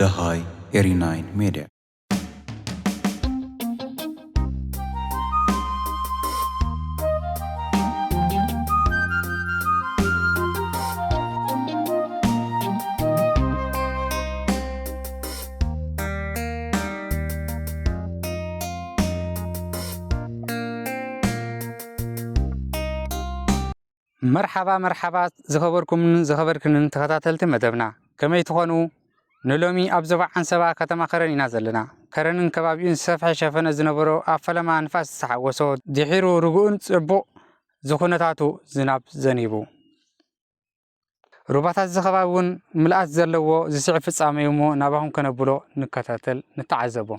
ደሃይ ኤሪ ናይን ሜድያ። መርሓባ፣ መርሓባ ዝኸበርኩምን ዝኸበርክንን ተኸታተልቲ መደብና፣ ከመይ ትኾኑ? ንሎሚ ኣብ ዞባ ዓንሰባ ከተማ ከረን ኢና ዘለና። ከረንን ከባቢኡን ዝሰፍሐ ሸፈነ ዝነበሮ፣ ኣብ ፈለማ ንፋስ ዝተሓወሶ፣ ድሒሩ ርጉእን ጽቡቕ ዝኹነታቱ ዝናብ ዘኒቡ። ሩባታት እዚ ከባቢ እውን ምልኣት ዘለዎ ዝስዕብ ፍጻመ እዩ እሞ፣ ናባኹም ከነብሎ ንከታተል፣ ንተዓዘቦ።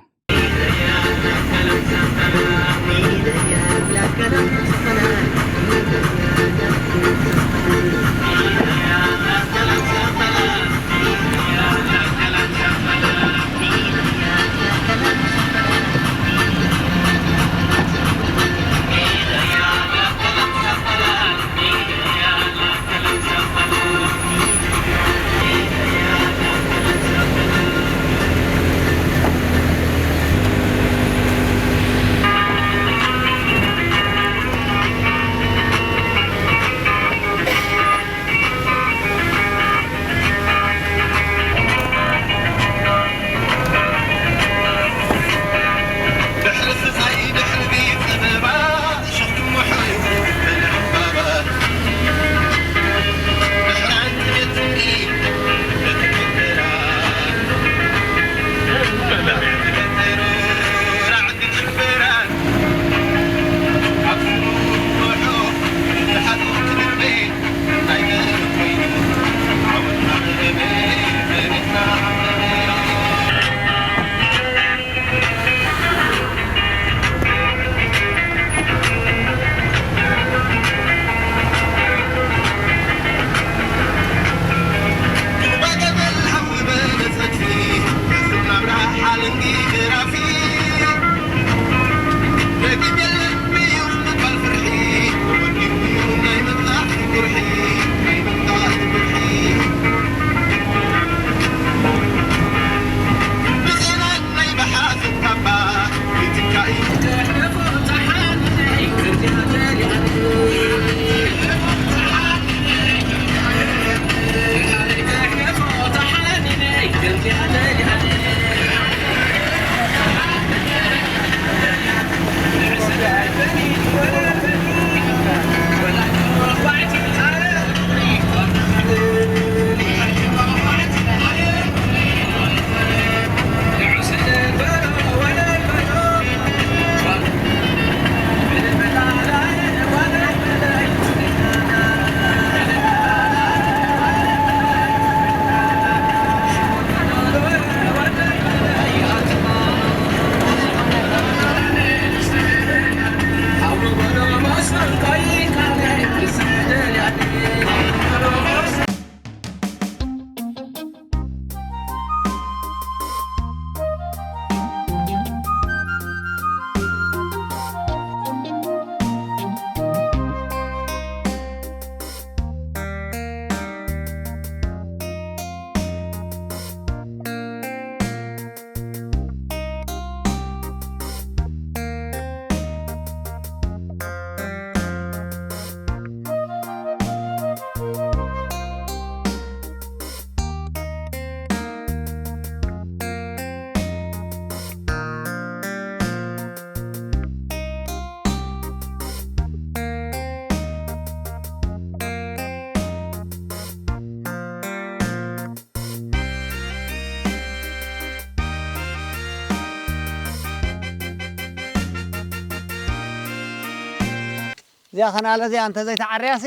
እዚኣ ኸናለ እዚኣ እንተዘይተዓርያሲ፣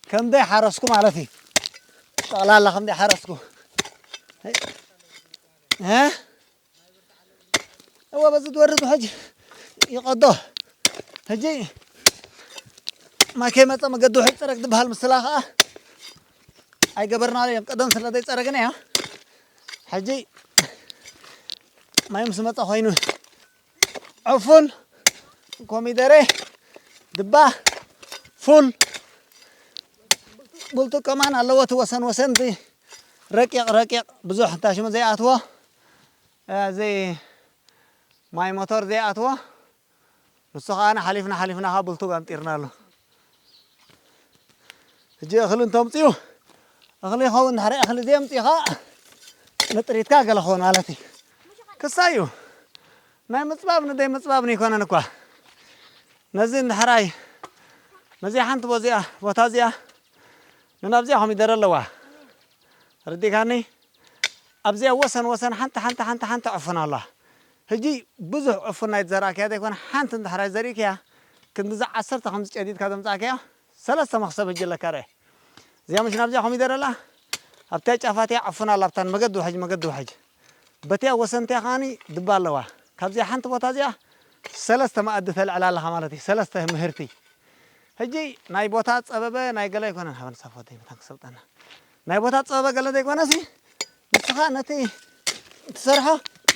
ከምደይ ሓረስኩ ማለት እዩ። ጠቕላላ ከምደይ ሓረስኩ። እ? እወ፣ በዚ ዝወርድ ውሕጅ ይቐዶ። ሕጂ ማይ ከይመጸ መገዲ ውሕጅ ጽረግ ዝበሃል ምስላ ኸኣ ኣይገበርናለዮን። ቀደም ስለ ዘይጸረግናዮ፣ ሕጂ ማይ ምስ መጸ ኮይኑ ዕፉን፣ ኮሚደረ፣ ድባ፣ ፉል። ብልቱ ከማን ኣለዎ፣ እቲ ወሰን ወሰን፣ እቲ ረቂቕ ረቂቕ፣ ብዙሕ ታሽሙ ዘይኣትዎ፣ እዚ ማይ ሞተር ዘይኣትዎ፣ ንሱ ከኣ ሓሊፍና ሓሊፍና ከኣ ብልቱ ኣምጢርና ኣሎ። ሕጂ እኽሊ እንተምፅኡ፣ እኽሊ ይኸውን፣ ድሕሪ እኽሊ ዘምፅኡ ከኣ ንጥሪትካ ገለ ክኸውን ማለት እዩ። ክሳዩ ናይ ምፅባብ ንደይ ምፅባብ ንይኮነን እኳ። ነዚ እንድሕራይ፣ ነዚኣ ሓንቲ ቦዚኣ፣ ቦታ እዚኣ፣ ንናብዚኣ ኮሚደረ ኣለዋ። ርዲካኒ? ኣብዚኣ ወሰን ወሰን ሓንቲ ሓንቲ ሓንቲ ሓንቲ ዕፉን ኣላ። ሕጂ ብዙሕ ዕፉን ናይ ዝዘራእክያ ዘይኮነ፣ ሓንቲ እንድሕራይ ዘሪእክያ፣ ክንዲዚ ዓሰርተ ከምዚ ጨዲድካ ዘምጻእክያ፣ ሰለስተ መኽሰብ ሕጂ ኣለካ ርአ። እዚኣ ምሽ ናብዚኣ ኮሚደረ ኣላ፣ ኣብታ ጫፋትያ ዕፉን ኣላ፣ ኣብታን መገዲ ውሕጅ፣ መገዲ ውሕጅ። በቲያ ወሰንትያ ከኣኒ ድባ ኣለዋ። ካብዚኣ ሓንቲ ቦታ እዚኣ ሰለስተ መኣዲ ተልዕላ ኣለኻ ማለት እዩ፣ ሰለስተ ምህርቲ። ሕጂ ናይ ቦታ ጸበበ ናይ ገለ ኣይኮነን፣ ሃበን ሳፎተይ መታን ክሰልጠና። ናይ ቦታ ጸበበ ገለ ዘይኮነሲ፣ ንስኻ ነቲ ትሰርሖ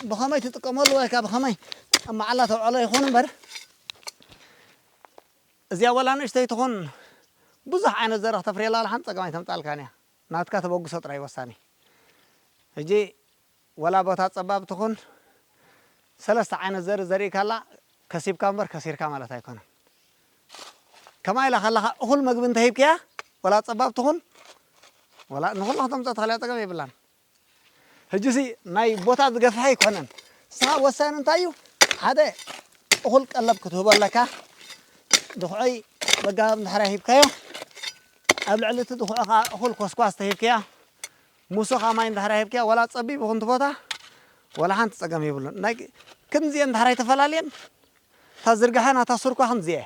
ብኸመይ ትጥቀመሉ ወይ ከኣ ብኸመይ ኣብ መዓላ ተውዕሎ ይኹን እምበር፣ እዚኣ ወላ ንእሽተይ ትኹን ብዙሕ ዓይነት ዘርኢ ክተፍርየላ ወላ ሓንቲ ጸገም ኣይተምጻልካን እያ። ናትካ ተበግሶ ጥራይ ወሳኒ። ሕጂ ወላ ቦታ ጸባብ ትኹን፣ ሰለስተ ዓይነት ዘርኢ ዘሪእካላ ከሲብካ እምበር ከሲርካ ማለት ኣይኮነን። ከማይ ኢላ ከለኻ እኹል መግቢ እንተሂብክያ፣ ወላ ጸባብ ትኹን፣ ወላ ንኹላ ከተምጽኦ ትኽእል እያ፣ ጸገም የብላን። ሕጂሲ ናይ ቦታ ዝገፍሐ ኣይኮነን። ንስኻ ወሳኒ እንታይ እዩ? ሓደ እኹል ቀለብ ክትህቦ ኣለካ። ድኹዐይ በጋብ እንድሕር ሂብካዮ፣ ኣብ ልዕሊ እቲ ድኹዐ ኸዓ እኹል ኮስኳስ ተሂብካያ፣ ሙሶኻ ማይ እንድሕር ሂብካያ፣ ዋላ ጸቢብ ይኹን እቲ ቦታ፣ ዋላ ሓንቲ ጸገም የብሉን። ናይ ክንዚኤን እንድሕር ኣይተፈላለየን፣ እታ ዝርግሐ ናታ ሱርኳ ክንዚኤ።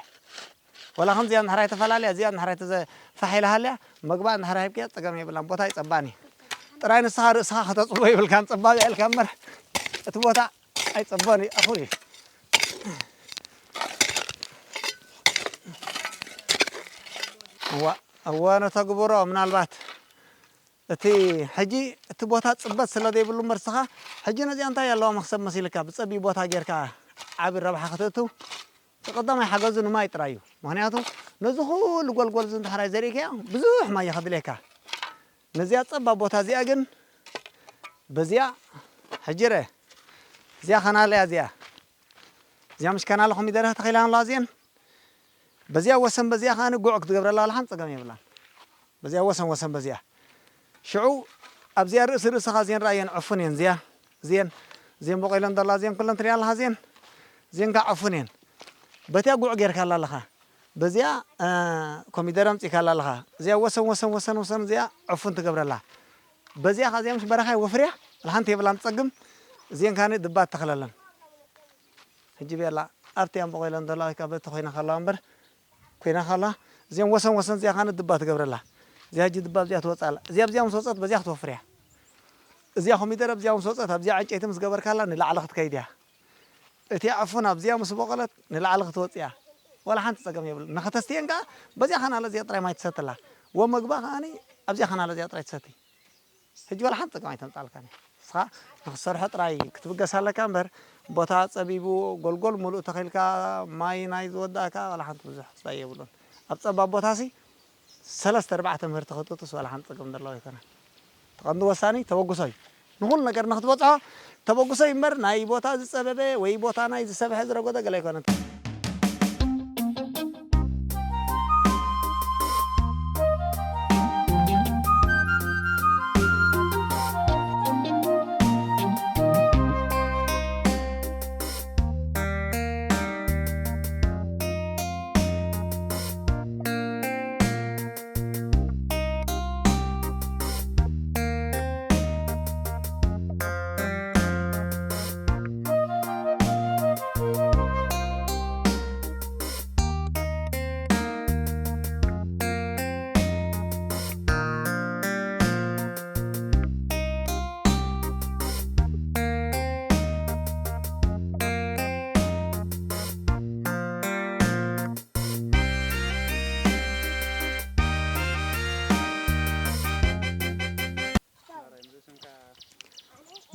ዋላ ከምዚኣ እንድሕር ኣይተፈላለያ፣ እዚኣ እንድሕር ኣይተዘ-፣ ፋሕ ኢላ ሃልያ፣ መግባ እንድሕር ሂብካያ ጸገም የብላን፣ ቦታ ኣይጸባን እዩ። ጥራይ ንስኻ ርእስኻ ከተጽቦ ይብልካን፣ ጸባብ ኢልካ እምበር፣ እቲ ቦታ ኣይጸቦን እዩ፣ እኹል እዩ። እዋ፣ እወ፣ ነተግብሮ ምናልባት እቲ ሕጂ እቲ ቦታ ጽበት ስለ ዘይብሉ እምበር፣ ንስኻ ሕጂ ነዚኣ እንታይ ኣለዋ መኽሰብ መሲልካ ብጸቢብ ቦታ ጌርካ ዓቢ ረብሓ ክትእትው፣ እቲ ቀዳማይ ሓገዙ ንማይ ጥራይ እዩ። ምኽንያቱ ነዚ ኩሉ ጎልጎል እዚ እንድሕር ዘሪእካዮ ብዙሕ ማይ እዩ ከድልየካ። ነዚኣ ጸባብ ቦታ እዚኣ ግን በዚኣ ሕጂ ርአ፣ እዚኣ ከናል እያ እዚኣ። እዚኣ ምሽ ከናል ኮሚደረ ተኺላ ኣላ እዚአን። በዚኣ ወሰን በዚኣ ከኣ ጉዕ ክትገብረላ ወላ ሓንቲ ጸገም የብላን። በዚኣ ወሰን ወሰን በዚኣ። ሽዑ ኣብዚኣ ርእሲ ርእስኻ እዚአን ረኣየን ዕፉን እየን እዚኣ። እዚአን፣ እዚአን በቂለን ዘላ እዚአን ኩለን ትሪኣ ኣለኻ እዚአን። እዚአን ከኣ ዕፉን እየን። በቲኣ ጉዕ ጌርካላ ኣለኻ። በዚኣ፣ እ፣ ኮሚደረ ኣምጺእካላ ኣለኻ። እዚኣ ወሰን ወሰን ወሰን ወሰን እዚኣ ዕፉን ትገብረላ። በዚኣ ከኣ እዚኣ ምሽ በረኻ ወፍርያ፣ ወላ ሓንቲ የብላን ትጸግም። እዚአን ከኣ ድባ ትተኽለለን። ሕጂ ቤላ ኣብቲ ኣምበቆ ኢለን ዘለዋ ወይ ከዓ በቲ ኮይና ከለዋ እምበር፣ ኮይና ከለዋ እዚኦም ወሰን ወሰን እዚኣ ኻነ ድባ ትገብረላ። እዚኣ ሕጂ ድባ ኣብዚኣ ትወፅእ ኣላ። እዚኣ ኣብዚኣ ምስ ወፀት በዚኣ ክትወፍር እያ። እዚኣ ኮሚደረ ኣብዚኣ ምስ ወፀት ኣብዚኣ ዕንጨይቲ ምስ ገበርካላ ንላዕሊ ክትከይድ እያ። እቲኣ ዕፉን ኣብዚኣ ምስ በቆለት ንላዕሊ ክትወፅእ እያ። ዋላ ሓንቲ ፀገም የብሉ። ንኸተስትየን ከዓ በዚኣ ኻናለ እዚኣ ጥራይ ማይ ትሰትላ። ወመግባ ከዓኒ ኣብዚኣ ኻናለ እዚኣ ጥራይ ትሰቲ። ሕጂ ዋላ ሓንቲ ጸገም ኣይተምጻልካን እያ። ንስኻ ንኽትሰርሖ ጥራይ ክትብገስ ኣለካ እምበር፣ ቦታ ጸቢቡ፣ ጎልጎል ሙሉእ ተኺልካ፣ ማይ ናይ ዝወዳእካ ዋላ ሓንቲ ብዙሕ ጽባይ የብሉን። ኣብ ጸባብ ቦታሲ ሰለስተ ኣርባዕተ ምህርቲ ክትጥስ ዋላ ሓንቲ ጸገም ዘለዎ ኣይኮነን። እቲ ቀንዲ ወሳኒ ተበግሶ እዩ። ንኹሉ ነገር ንኽትበጽሖ ተበግሶ እዩ እምበር፣ ናይ ቦታ ዝጸበበ ወይ ቦታ ናይ ዝሰብሐ ዝረጎደ ገለ ኣይኮነን።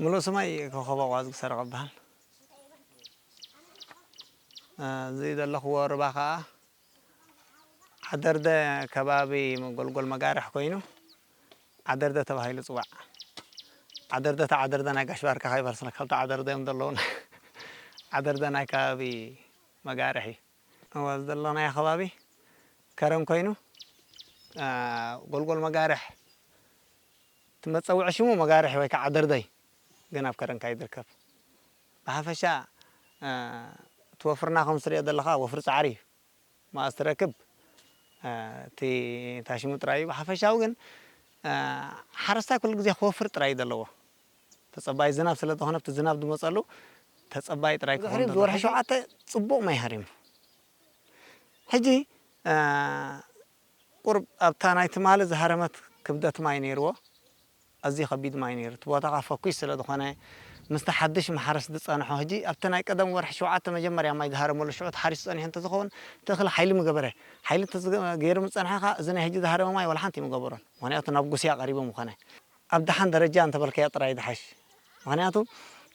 ሙሉእ ስመይ ኮኸብ ኣዋዝ ክሰርቕ እበሃል። እዚ ዘለኽዎ ሩባ ኸዓ ዓደርደ ከባቢ ጎልጎል መጋርሕ ኮይኑ ዓደርደ ተባሂሉ ጽዋዕ። ዓደርደ፣ እታ ዓደርደ ናይ ጋሽ ባርካ ከይበርስና፣ ካብቲ ዓደርደ እዮም ዘለዉና። ዓደርደ ናይ ከባቢ መጋርሕ እዩ። እወ፣ እዚ ዘለናዮ ከባቢ ከረን ኮይኑ፣ አ፣ ጎልጎል መጋርሕ፣ እቲ መጸውዒ ሽሙ መጋርሕ ወይ ከዓ ዓደርደ እዩ፣ ግን ኣብ ከረን ካዩ ዝርከብ። ብሓፈሻ፣ አ፣ እቲ ወፍርና ከም ትሪኦ ዘለኻ ወፍሪ ጻዕሪ እዩ። መኣስ ትረክብ፣ አ፣ እቲ ታሽሙ ጥራይ እዩ። ብሓፈሻዊ ግን፣ አ፣ ሓረስታይ ኩሉ ግዜ ክወፍር ጥራይ እዩ ዘለዎ። ተጸባይ ዝናብ ስለ ዝኾነ፣ ኣብቲ ዝናብ ዝመጸሉ ተጸባይ ጥራይ ክኸውን ድሕሪ ዘለዎ። ዝወርሒ ሕጂ ሸውዓተ ጽቡቕ ማይ ሃሪሙ። ሕጂ፣ አ፣ ቁርብ ኣብታ ናይ ትማሊ ዝሃረመት ክብደት ማይ ነይርዎ። ኣዝዩ ከቢድ ማይ ነይሩ። እቲ ቦታ ኸኣ ፈኲስ ስለ ዝኾነ፣ ምስቲ ሓድሽ ማሕረስ ዝጸንሖ፣ ሕጂ ኣብቲ ናይ ቀደም ወርሒ ሸውዓተ መጀመርያ ማይ ዝሃረመሉ ሽዑ ተሓሪሱ ጸኒሑ እንተዝኸውን፣ እቲ እኽሊ ሓይሊ ምገበረ። ሓይሊ እንተዝገ-፣ ገይሩ ምጸንሐ ኸኣ፣ እዚ ናይ ሕጂ ዝሃረመ ማይ ዋላ ሓንቲ ኣይምገበሮን። ምኽንያቱ ናብ ጉስያ ቀሪቡ ምኾነ። ኣብ ደሓን ደረጃ እንተበልካዮ ጥራይ ዝሓሽ። ምኽንያቱ፣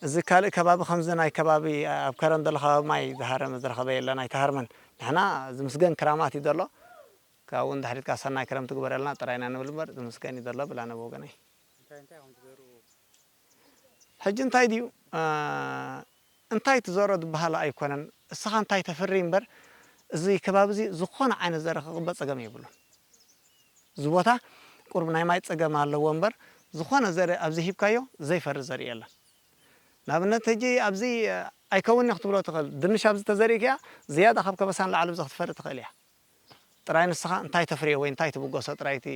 እዚ ካልእ ከባቢ፣ ከምዚ ናይ ከባቢ ኣብ ከረን ዘሎ ከባቢ ማይ ዝሃረመ ዝረኸበ የለን፣ ኣይተሃርመን። ንሕና ዝምስገን ክራማት እዩ ዘሎ። ካብኡ ንድሕሪት ከኣ ሰናይ ክረምቲ ግበረልና ጥራይ ኢና ንብል እምበር፣ ዝምስገን እዩ ዘሎ ብላነ ብወገነይ። እንታይ እንታይ ኢኹም ትዘርኡ? ሕጂ እንታይ ድዩ፣ እ፣ እንታይ ትዘርኦ ዝበሃል ኣይኮነን። እስኻ እንታይ ተፍሪ እምበር፣ እዚ ከባቢ እዚ ዝኾነ ዓይነት ዘርኢ ክቕበ ጸገም የብሉን። እዚ ቦታ ቁሩብ ናይ ማይ ጸገም ኣለዎ እምበር፣ ዝኾነ ዘርኢ ኣብዚ ሂብካዮ ዘይፈሪ ዘርኢ የለን። ንኣብነት ሕጂ ኣብዚ፣ እ፣ ኣይከውንን ክትብሎ ትኽእል። ድንሽ ኣብዚ ተዘሪእካያ ዝያዳ ካብ ከበሳ ንላዕሊ ኣብዚ ክትፈሪ ትኽእል እያ። ጥራይ ንስኻ እንታይ ተፍርዮ ወይ እንታይ ትብገሶ ጥራይ እቲ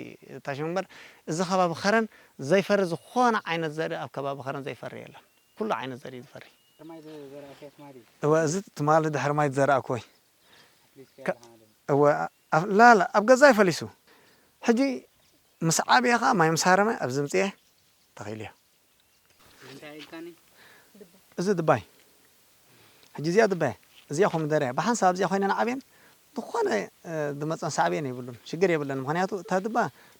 ታሽሙ እምበር፣ እዚ ከባቢ ኸረን ዘይፈሪ፣ ዝኾነ ዓይነት ዘርኢ ኣብ ከባቢ ኸረን ዘይፈሪ የለን። ኩሉ ዓይነት ዘርኢ እዩ ዝፈሪ። ማይ ዝዘራእክዮ ትማሊ? እወ፣ እዚ ትማሊ ድሕሪ ማይ ዝዘራእክዎ እዩ። ኣፍሊስክያ ከ-፣ ኣለኻ ማለት እዩ። እወ፣ ኣብ-፣ ላላ፣ ኣብ ገዛይ ፈሊሱ። ሕጂ ምስ ዓብየ ኸኣ ማይ ምስ ሃረመ ኣብዚ ምጽኤ ተኺልዮ። እንታይ ኢልካኒ? እዚ ድባይ። ሕጂ እዚኣ ድባይ፣ እዚኣ ኮሚደረ እያ። ብሓንሳብ ኣብዚኣ ኮይነን ዓብየን፣ ዝኾነ፣ እ፣ ዝመፀን ሳዕቤን የብሉን፣ ሽግር የብለን። ምኽንያቱ እታ ድባ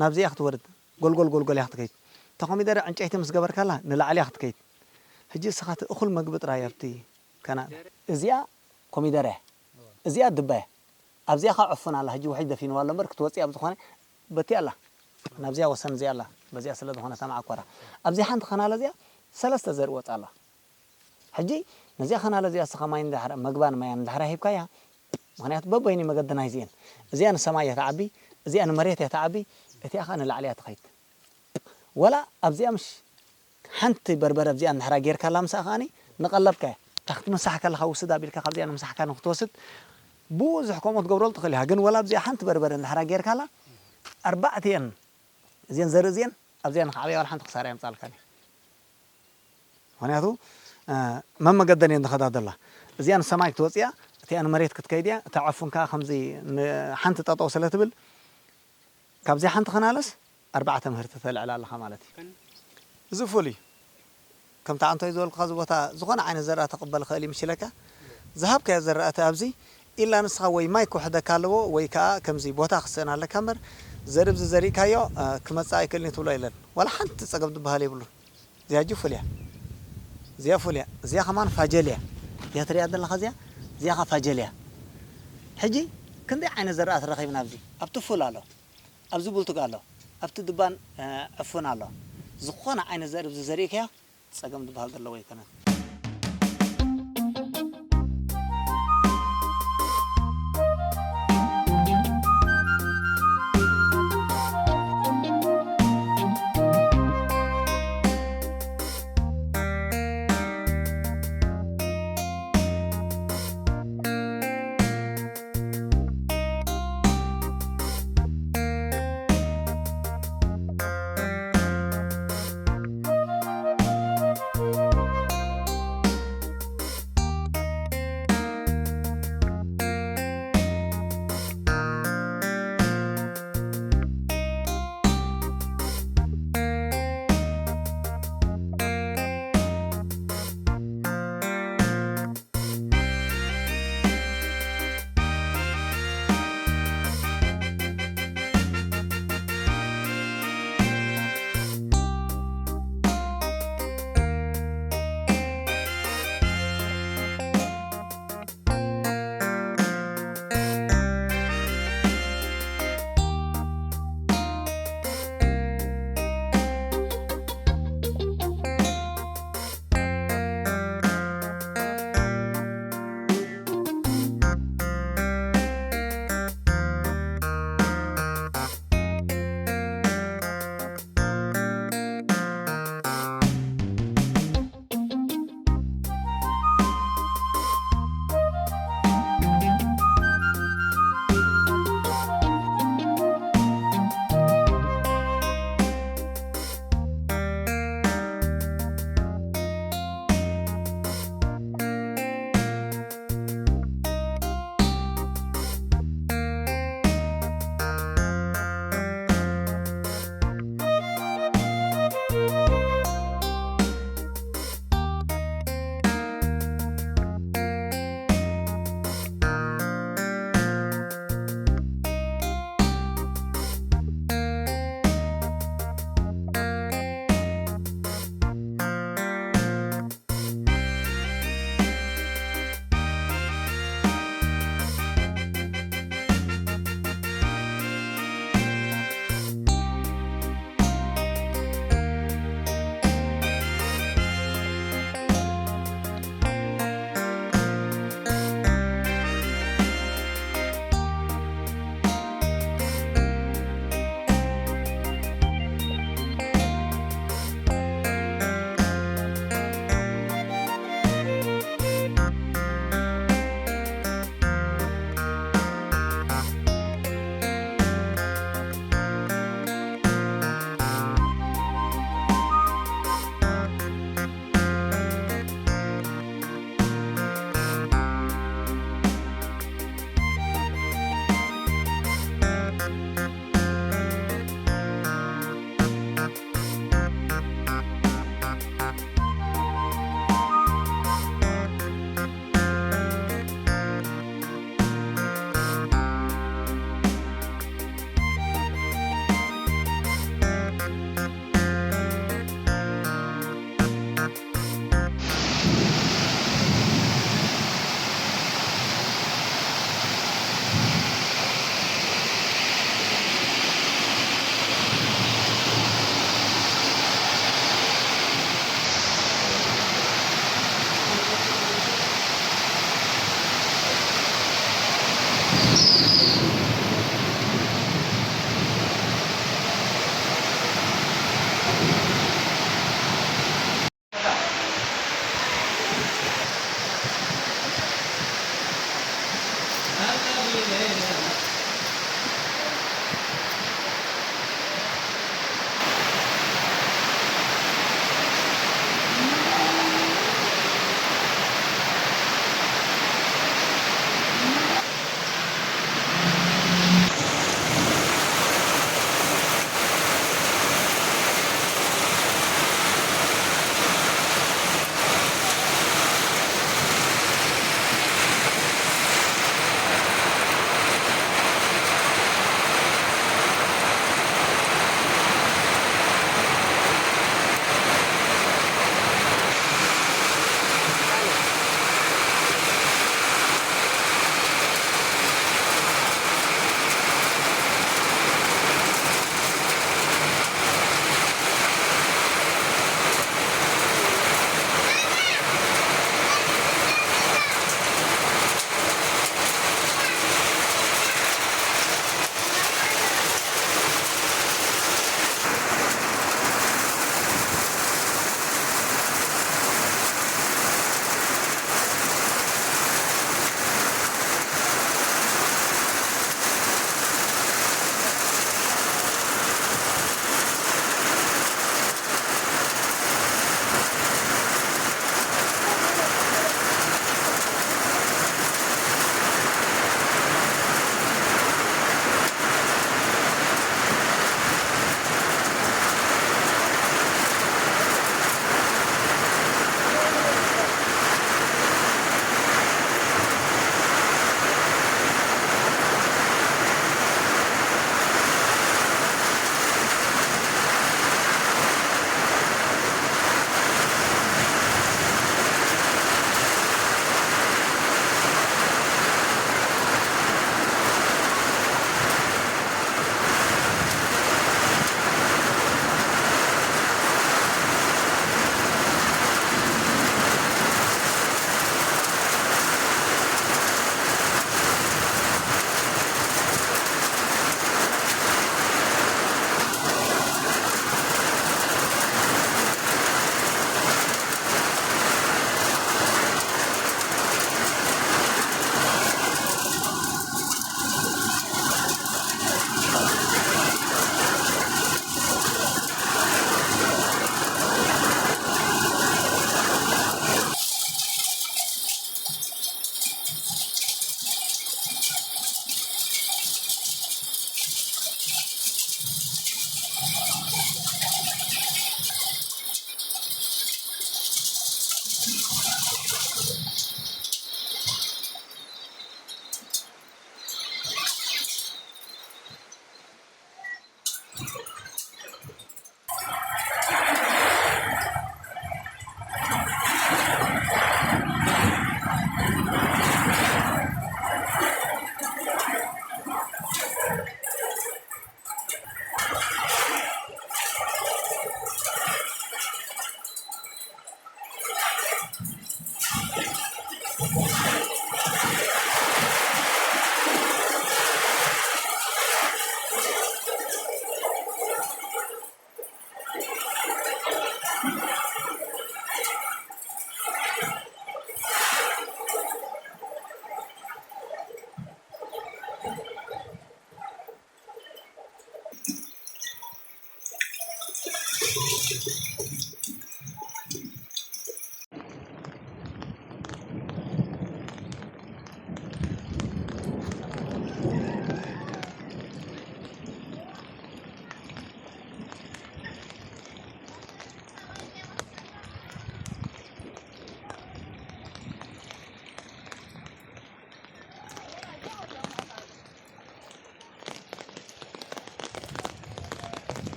ናብዚኣ ክትወርድ፣ ጎልጎል ጎልጎል እያ ክትከይድ። እታ ኮሚደረ ዕንጨይቲ ምስ ገበርካላ ንላዕሊ እያ ክትከይድ። ሕጂ እስኻ እቲ እኹል መግቢ ጥራይ ኣብቲ ከና-፣ እዚኣ ኮሚደረ እያ። እዚኣ ድባ እያ። ኣብዚኣ ኸዓ ዕፉን ኣላ። ሕጂ ውሕጅ ደፊንዋ ኣሎ እምበር ክትወፅእ ኣብ ዝኾነ በቲ ኣላ። ናብዚኣ ወሰን እዚኣ ኣላ። በዚኣ ስለ ዝኾነ እታ መዓኮራ። ኣብዚኣ ሓንቲ ኸናለ እዚኣ ሰለስተ ዘርኢ ወፃ ኣላ። ሕጂ ነዚኣ ኸናለ እዚኣ እስኻ ማይ እንድሕር፣ መግባን ማያን እንድሕር ሂብካያ፣ ምኽንያቱ በበይኑ መገዲ ናይዚኤን። እዚኣ ንሰማይ እያ ትዓቢ፣ እዚኣ ንመሬት እያ ትዓቢ፣ እቲኣ ኸዓ ንላዕሊ እያ ትኸይድ። ወላ ኣብዚኣ ምሽ ሓንቲ በርበረ ኣብዚኣ እንድሕራ ጌርካላ ምሳኣ ከኣኒ ንቐለብካ እያ። እታ ክትምሳሕ ከለኻ ውስድ ኣቢልካ ካብዚኣ ንምሳሕካ ንክትወስድ ብዙሕ ከምኡ ክትገብረሉ ትኽእል ኢኻ። ግን ወላ ኣብዚኣ ሓንቲ በርበረ እንድሕራ ጌርካላ ኣርባዕቲኤን እዚአን ዘርኢ እዚአን ኣብዚኣ ንክዓብያ ዋላ ሓንቲ ክሳራ የምጻልካን እዩ። ምኽንያቱ፣ እ፣ መመገደን እየን ዝኸዳ ዘላ። እዚኣ ንሰማይ ክትወፅእ እያ፣ እቲኣ ንመሬት ክትከይድ እያ፣ እታ ዕፉን ከዓ ከምዚ ንሓንቲ ጠጠው ስለ ትብል፣ ካብዚኣ ሓንቲ ኸናለስ ኣርባዕተ ምህርቲ ተልዕል ኣለኻ ማለት እዩ። እዚ ፍሉይ እዩ። ከምቲ ኣንቶይ ዝበልኩኻ፣ እዚ ቦታ ዝኾነ ዓይነት ዘረኣ ተቕበል ኽእል እዩ ምሽለካ። ዝሃብካዮ ዘረኣቲ ኣብዚ ኢላ ንስኻ ወይ ማይ ክውሕደካ ኣለዎ ወይ ከዓ ከምዚ ቦታ ክስእን ኣለካ እምበር፣ ዘርኢ ብዚ ዘሪእካዮ፣ እ፣ ክመጽእ ኣይክእልን እዩ ትብሎ የለን። ዋላ ሓንቲ ጸገም ዝበሃል የብሉን። እዚኣ ሕጂ ፍሉያ። እዚኣ ፍሉያ። እዚኣ ከማን ፋጀልያ። እዚኣ ትሪኣ ዘለኻ እዚኣ፣ እዚኣ ኸ ፋጀልያ። ሕጂ ክንደይ ዓይነት ዘረኣት ረኺብና ኣብዚ። ኣብቲ ፉል ኣሎ። ኣብዚ ቡልቱግ ኣሎ። ኣብቲ ድባን፣ እ፣ ዕፉን ኣሎ። ዝኾነ ዓይነት ዘርኢ ብዚ ዘሪእካዮ ጸገም ዝበሃል ዘለዎ ኣይኮነን።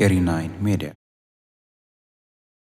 Three Nine Media.